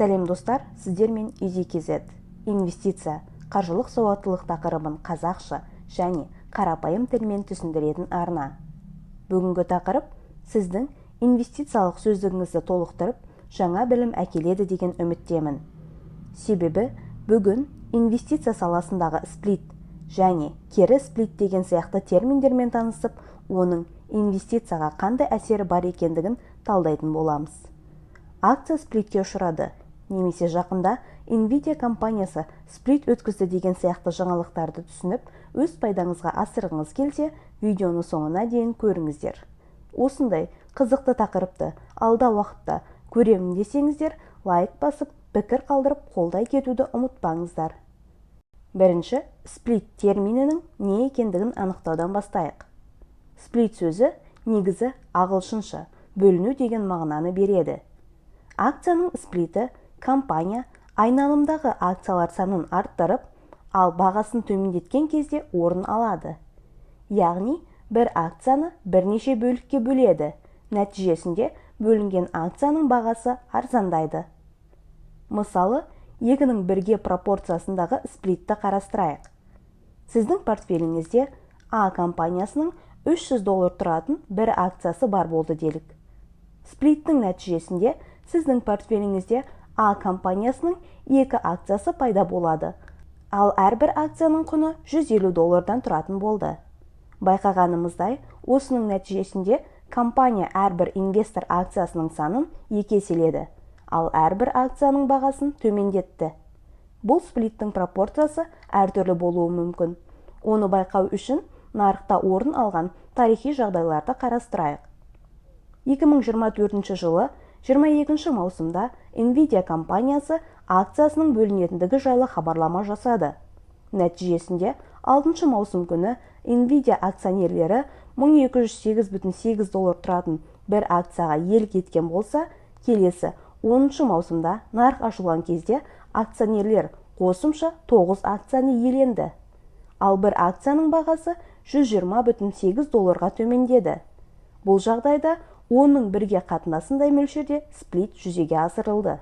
Сәлем, достар! Сіздермен EasyKZ. Инвестиция, қаржылық сауаттылық тақырыбын қазақша және қарапайым тілмен түсіндіретін арна. Бүгінгі тақырып сіздің инвестициялық сөздігіңізді толықтырып, жаңа білім әкеледі деген үміттемін. Себебі бүгін инвестиция саласындағы сплит және кері сплит деген сияқты терминдермен танысып, оның инвестицияға қандай әсері бар екендігін талдайтын боламыз. Акция сплитке ұшырады немесе жақында Nvidia компаниясы сплит өткізді деген сияқты жаңалықтарды түсініп, өз пайдаңызға асырғыңыз келсе, видеоны соңына дейін көріңіздер. Осындай қызықты тақырыпты алда уақытта көремін десеңіздер, лайк басып, пікір қалдырып, қолдай кетуді ұмытпаңыздар. Бірінші сплит терминінің не екендігін анықтаудан бастайық. Сплит сөзі негізі ағылшынша бөліну деген мағынаны береді. Акцияның сплиті компания айналымдағы акциялар санын арттырып, ал бағасын төмендеткен кезде орын алады. Яғни бір акцияны бірнеше бөлікке бөледі. Нәтижесінде бөлінген акцияның бағасы арзандайды. Мысалы, екінің бірге пропорциясындағы сплитті қарастырайық. Сіздің портфеліңізде А компаниясының 300 доллар тұратын бір акциясы бар болды делік. Сплиттің нәтижесінде сіздің портфеліңізде А компаниясының екі акциясы пайда болады, ал әрбір акцияның құны 150 доллардан тұратын болды. Байқағанымыздай, осының нәтижесінде компания әрбір инвестор акциясының санын екі еселеді, ал әрбір акцияның бағасын төмендетті. Бұл сплиттің пропорциясы әртүрлі болуы мүмкін. Оны байқау үшін нарықта орын алған тарихи жағдайларды қарастырайық. 2024 жылы 22 маусымда Nvidia компаниясы акциясының бөлінетіндігі жайлы хабарлама жасады. Нәтижесінде 6 маусым күні Nvidia акционерлері 1208,8 доллар тұратын бір акцияға иелік еткен болса, келесі 10 маусымда нарық ашылған кезде акционерлер қосымша 9 акцияны иеленді. Ал бір акцияның бағасы 120,8 долларға төмендеді. Бұл жағдайда оның бірге қатынасындай мөлшерде сплит жүзеге асырылды.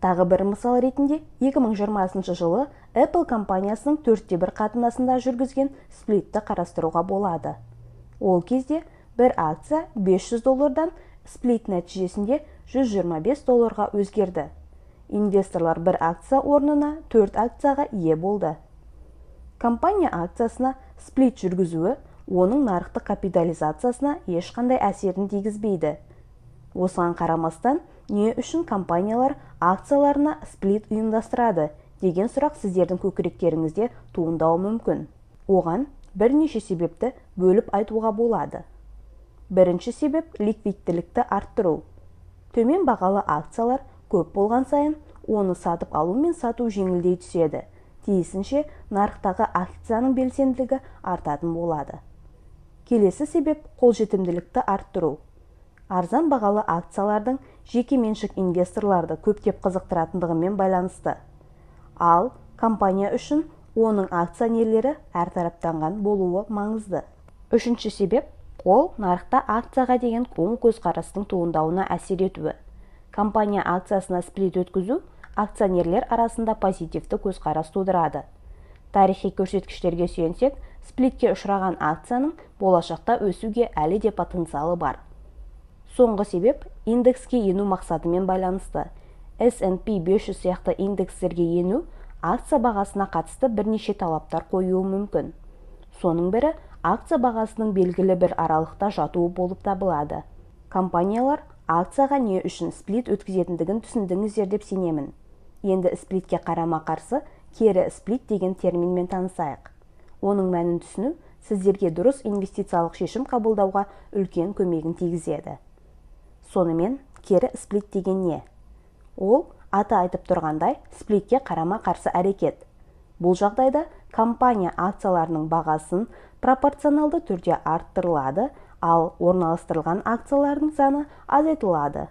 Тағы бір мысал ретінде 2020 жылы Apple компаниясының төртте бір қатынасында жүргізген сплитті қарастыруға болады. Ол кезде бір акция 500 доллардан сплит нәтижесінде 125 долларға өзгерді. Инвесторлар бір акция орнына төрт акцияға ие болды. Компания акциясына сплит жүргізуі оның нарықтық капитализациясына ешқандай әсерін тигізбейді. Осыған қарамастан, не үшін компаниялар акцияларына сплит ұйымдастырады деген сұрақ сіздердің көкіректеріңізде туындауы мүмкін. Оған бірнеше себепті бөліп айтуға болады. Бірінші себеп – ликвидтілікті арттыру. Төмен бағалы акциялар көп болған сайын, оны сатып алу мен сату жеңілдей түседі. Тиісінше, нарықтағы акцияның белсенділігі артатын болады. Келесі себеп – қолжетімділікті арттыру. Арзан бағалы акциялардың жеке меншік инвесторларды көптеп қызықтыратындығымен байланысты. Ал компания үшін оның акционерлері әртараптанған болуы маңызды. Үшінші себеп – ол нарықта акцияға деген оң көзқарастың туындауына әсер етуі. Компания акциясына сплит өткізу акционерлер арасында позитивті көзқарас тудырады. Тарихи көрсеткіштерге сүйенсек, сплитке ұшыраған акцияның болашақта өсуге әлі де потенциалы бар. Соңғы себеп индекске ену мақсатымен байланысты. S&P 500 сияқты индекстерге ену акция бағасына қатысты бірнеше талаптар қоюы мүмкін. Соның бірі акция бағасының белгілі бір аралықта жатуы болып табылады. Компаниялар акцияға не үшін сплит өткізетіндігін түсіндіңіздер деп сенемін. Енді сплитке қарама-қарсы кері сплит деген терминмен танысайық. Оның мәнін түсіну сіздерге дұрыс инвестициялық шешім қабылдауға үлкен көмегін тигізеді. Сонымен, кері сплит деген не? Ол аты айтып тұрғандай, сплитке қарама-қарсы әрекет. Бұл жағдайда компания акцияларының бағасын пропорционалды түрде арттырылады, ал орналастырылған акциялардың саны азайтылады.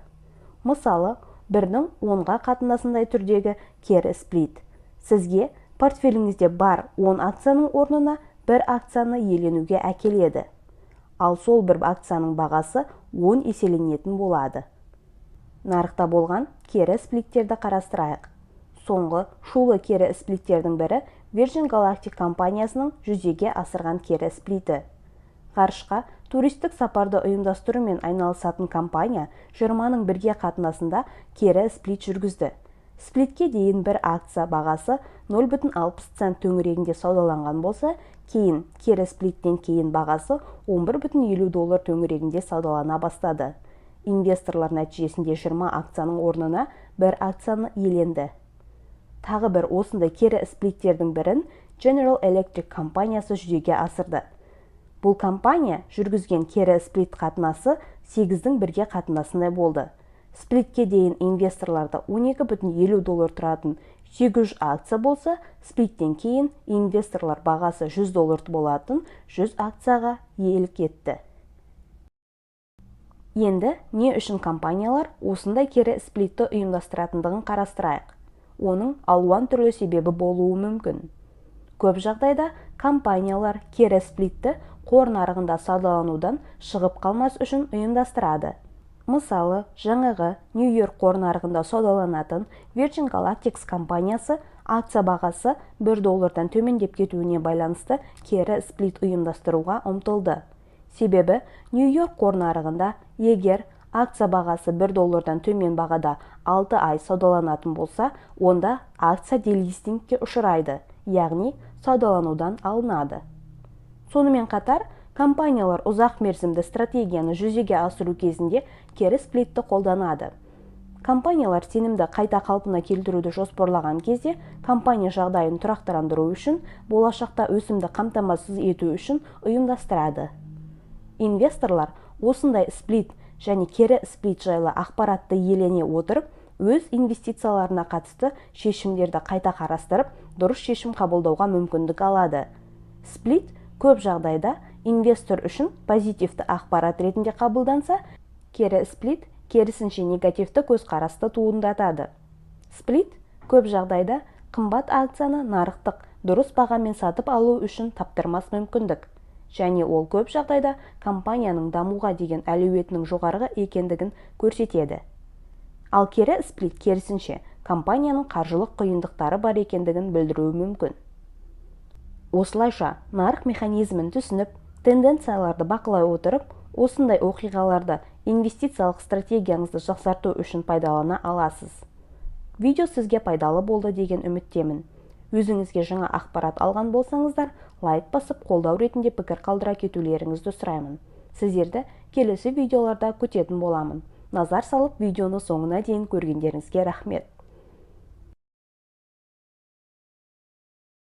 Мысалы, бірдің 10-ға қатынасындай түрдегі кері сплит сізге портфеліңізде бар 10 акцияның орнына бір акцияны иеленуге әкеледі, ал сол бір акцияның бағасы 10 еселенетін болады. Нарықта болған кері сплиттерді қарастырайық. Соңғы шулы кері сплиттердің бірі Virgin Galactic компаниясының жүзеге асырған кері сплиті. Ғарышқа туристік сапарды ұйымдастырумен айналысатын компания 20-ның бірге қатынасында кері сплит жүргізді. Сплитке дейін бір акция бағасы 0,60 цент төңірегінде саудаланған болса, кейін кері сплиттен кейін бағасы 11,50 доллар төңірегінде саудалана бастады. Инвесторлар нәтижесінде 20 акцияның орнына бір акцияны иеленді. Тағы бір осындай кері сплиттердің бірін General Electric компаниясы жүзеге асырды. Бұл компания жүргізген кері сплит қатынасы 8-дің бірге қатынасындай болды. Сплитке дейін инвесторларда 12,50 доллар тұратын 800 акция болса, сплиттен кейін инвесторлар бағасы 100 доллар болатын 100 акцияға иелік етті. Енді не үшін компаниялар осындай кері сплитті ұйымдастыратындығын қарастырайық. Оның алуан түрлі себебі болуы мүмкін. Көп жағдайда компаниялар кері сплитті қор нарығында саудаланудан шығып қалмас үшін ұйымдастырады. Мысалы, жаңағы Нью-Йорк қор нарығында саудаланатын Virgin Galactic компаниясы акция бағасы 1 доллардан төмендеп кетуіне байланысты кері сплит ұйымдастыруға ұмтылды. Себебі Нью-Йорк қор нарығында егер акция бағасы 1 доллардан төмен бағада 6 ай саудаланатын болса, онда акция делистингке ұшырайды, яғни саудаланудан алынады. Сонымен қатар, компаниялар ұзақ мерзімді стратегияны жүзеге асыру кезінде кері сплитті қолданады. Компаниялар сенімді қайта қалпына келтіруді жоспарлаған кезде, компания жағдайын тұрақтандыру үшін, болашақта өсімді қамтамасыз ету үшін ұйымдастырады. Инвесторлар осындай сплит және кері сплит жайлы ақпаратты иелене отырып, өз инвестицияларына қатысты шешімдерді қайта қарастырып, дұрыс шешім қабылдауға мүмкіндік алады. Сплит көп жағдайда инвестор үшін позитивті ақпарат ретінде қабылданса, кері сплит керісінше негативті көзқарасты туындатады. Сплит көп жағдайда қымбат акцияны нарықтық дұрыс бағамен сатып алу үшін таптырмас мүмкіндік. Және ол көп жағдайда компанияның дамуға деген әлеуетінің жоғарғы екендігін көрсетеді. Ал кері сплит керісінше компанияның қаржылық қиындықтары бар екендігін білдіруі мүмкін. Осылайша, нарық механизмін түсініп, тенденцияларды бақылай отырып, осындай оқиғаларды инвестициялық стратегияңызды жақсарту үшін пайдалана аласыз. Видео сізге пайдалы болды деген үміттемін. Өзіңізге жаңа ақпарат алған болсаңыздар, лайк басып, қолдау ретінде пікір қалдыра кетулеріңізді сұраймын. Сіздерді келесі видеоларда күтетін боламын. Назар салып, видеоны соңына дейін көргендеріңізге рахмет.